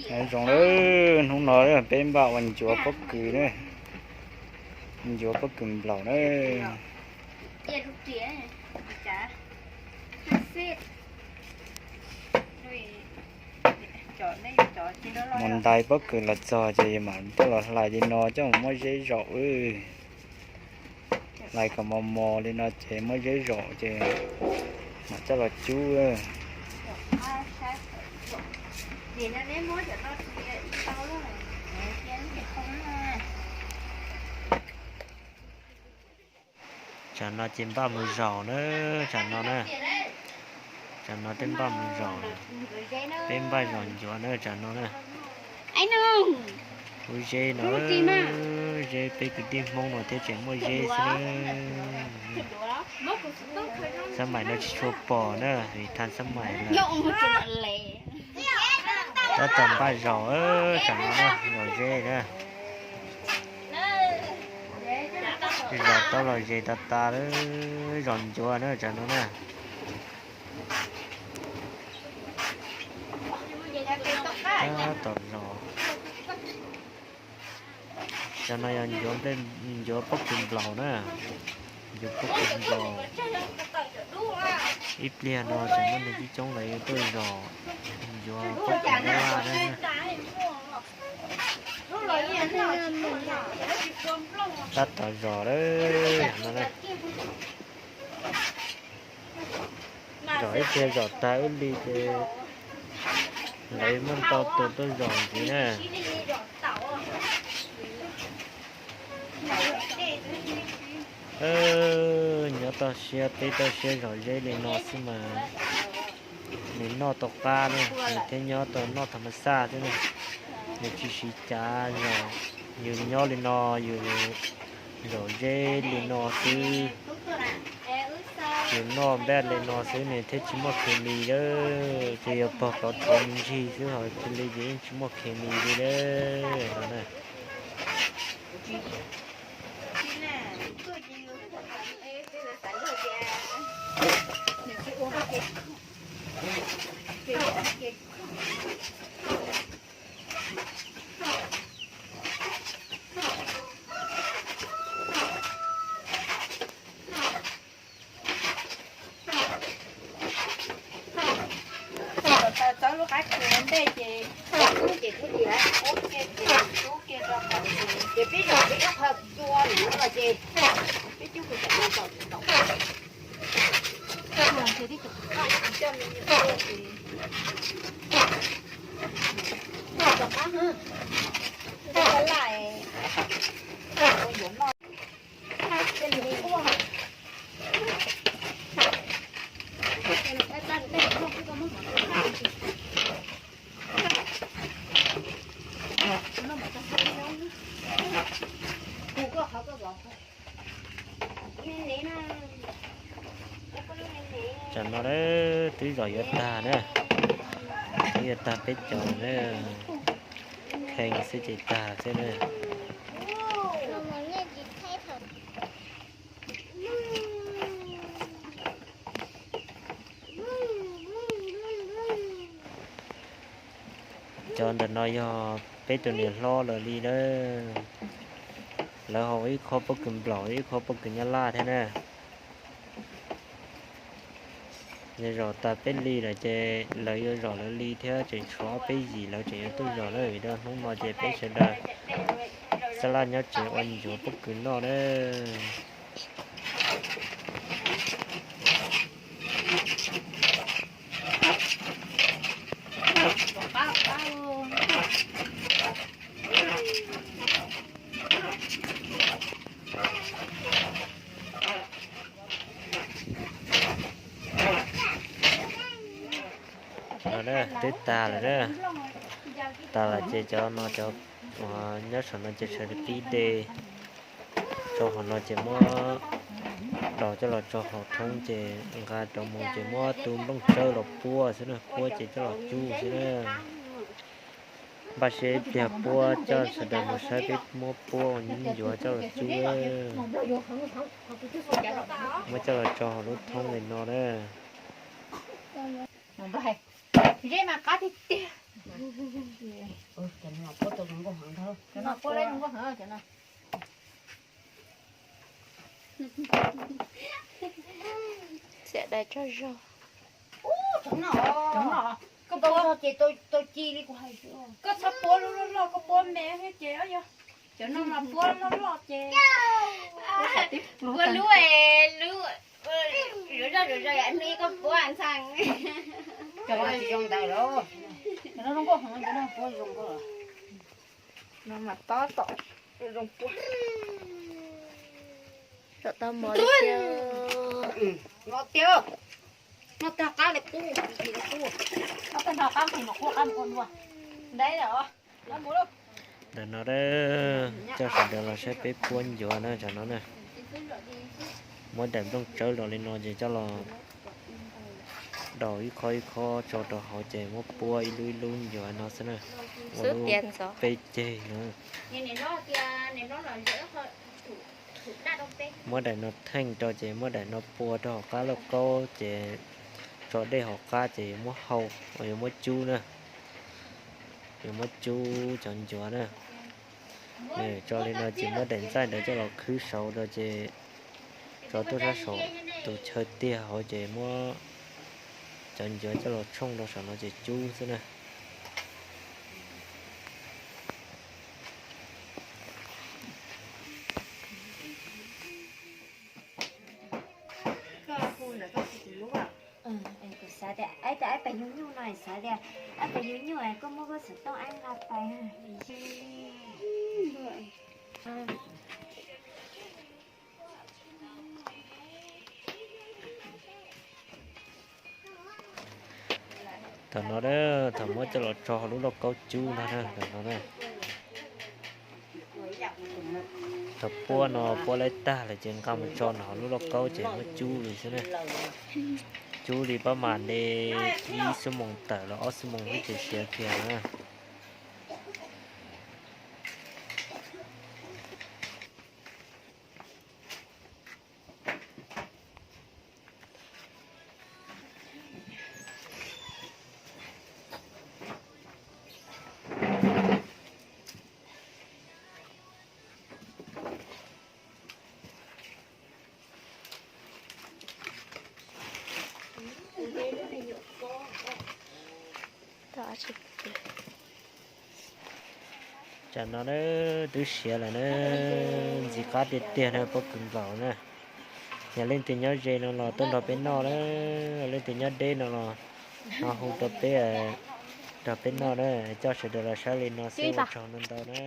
Nyob zoo nawb, hnub no peb npaj ua ncuav pob kws na, ncuav pob kws nplaum na. Mus ntais pob kws los txog ces mam coj los hlais li no coj mus muab zeb zaum. Hlais kom mos mos li no ces muab zeb zaum ces mam coj los cub. Tsam no ces npaj mus zaum na, tsam no na. Tsam no peb npaj mus zaum, peb npaj zaum ncuav na tsam no na. Lub zeb no, zeb peb kwv tij Hmoob no thiab tseem muaj zeb xwb na. Xab maim no tsis tshua pom na vim thaj xab maim lawm. Tab tom npaj zaum, tsam no na, zaum zeb na. Zaum tau los zes tas tas, zaum ncuav na tsam no na. Tab tom zaum. Tsam no yog ncuav pob kws nplaum na, ncuav pob kws nplaum. Ib pliag no tseem muaj neeg coob coob lawv yuav tuaj zaum ncuav pob kws nplaj na. Tab tom zaum lawm no. Zaum ib pliag zaum tag wb li ces lawv muaj ntau tus tuaj zaum ntxiv na. Nyob toj siab peb toj siab zaum zeb li no xwb mas nws noj tau qab na, nws thiaj nyob tau noj tham ma xaj xwb na. Nws tsis siv cav, yus nyob li no yus zaum zeb li no xwb. Yus noj npaj li no xwb nws thiaj tsis muaj khes mis lawm, ces yus pog plov rhuav me ntsis xwb ho cia li ces yeej tsis muaj khes mis li lawm no na. Thaum txawb lub qab kws ua ntej ces, ces thiaj li ua kiag ces rub kiag rau hauv ces peb zaum peb ib qho cua lawm no ces peb cub kws tam no zaum tsis tau. Coj me nyuam tuaj ces rov qab, rov qab laj ua yuav noj. Tsam no twb zom yuav tag na, twb yuav tag peb cov na, kheej xwb ces tag xwb na. Cov ntawm no yog peb tus niam hlob lawv li na. Lawv haus ib qho pob kws nplaum ib qho pob kws nyab laj thiab na. Yog zaum tas peb li lawm ces lawv yuav zaum lawv li thiab, tseem tshuav ob peb yim lawv tseem yuav tuaj zaum na, vim rau hnub no ces peb sawv daws xab laj nyob tsev ua ncuav pob kws noj na. Twb tag lawm na, tag lawm ces cov no cov uas nyob saum no ces sawv daws pib de. Rau hauv no ces muab dos coj los rau hauv thoob ces nqa rau mus ces muab tus nplooj tsawb los puab xwb na, puab ces coj los cub xwb na. Npaj siab ib pliag puab coj sawv daws mus saib peb muab puab ncuav coj los cub. Muab coj los rau hauv lub thoob li no na. Zeb mas qab tiag tiag. Cov no puab zoo nkauj heev. Cov no puab zoo nkauj heev cov no. Xiam dais tsaug zog. Cov no, cov no, koj puab ces tau ci li kuv hais. Koj txhob puab lub loj loj, koj puab me thiab ces yog cov no mas puab loj loj ces puab lub, lub, zoj zoj hnub ib koj puab ntxhee. Cov no tsis zoo ntawd los. Cov no zoo nkauj heev, cov no puab zoo nkauj. No mas tob tom zoo puab. Tom tau mov li tiag. No tiag, no tag qab li qub, qub, qub. No tag qab li qub qab ua dua. Ntawm no coj sawv daws los saib peb puab ncuav na, tam no na. Muab daim nplooj tsawb los li no ces coj los daus ib khob ib khob tso rau hauv ces muab puab ib lub ib lub ncuav no xwb na. Ua lub peb ceg no. Muab daim no theej rau ces muab daim no pua rau hauv qab lauj kaub ces tso dej hauv qab ces yuav muab hau, yuav muab cub na. Yuav muab cub cov ncuav na. Tso li no ces muab daim ntxaij ntawd coj los khwb saud rau ces tso tuaj sab saum tus chaw tiag hauv ces muab cov ncuav coj los tshooj rau saum no ces cub xwb na. Kuv xav tias, aib tias aib pais yug nyuj no, xav tias aib pais yug nyuj koj muab koj xov tooj aib nqa pais. Thaum no, thaum muab coj los tso hauv lub lauj kaub cub no na, thaum no na. Thaum puab no puab laib tag lawm ces nqa mus tso nram hauv lub lauj kaub ces muab cub li xwb na. Cub li pab mas de ib xuab moos tawm los ob xuab moos xwb ces siav kiag na. Tam no na twb siav lawm na, ntxim qab tiag tiag na, pob kws nplaum na. Yog leej twg nyob ze no los tuaj nrog peb noj na, leej twg nyob deb no los ho hu rau peb, nrog peb noj na, coj sawv daws los saib li no xwb, ua tsaug ntau ntau na.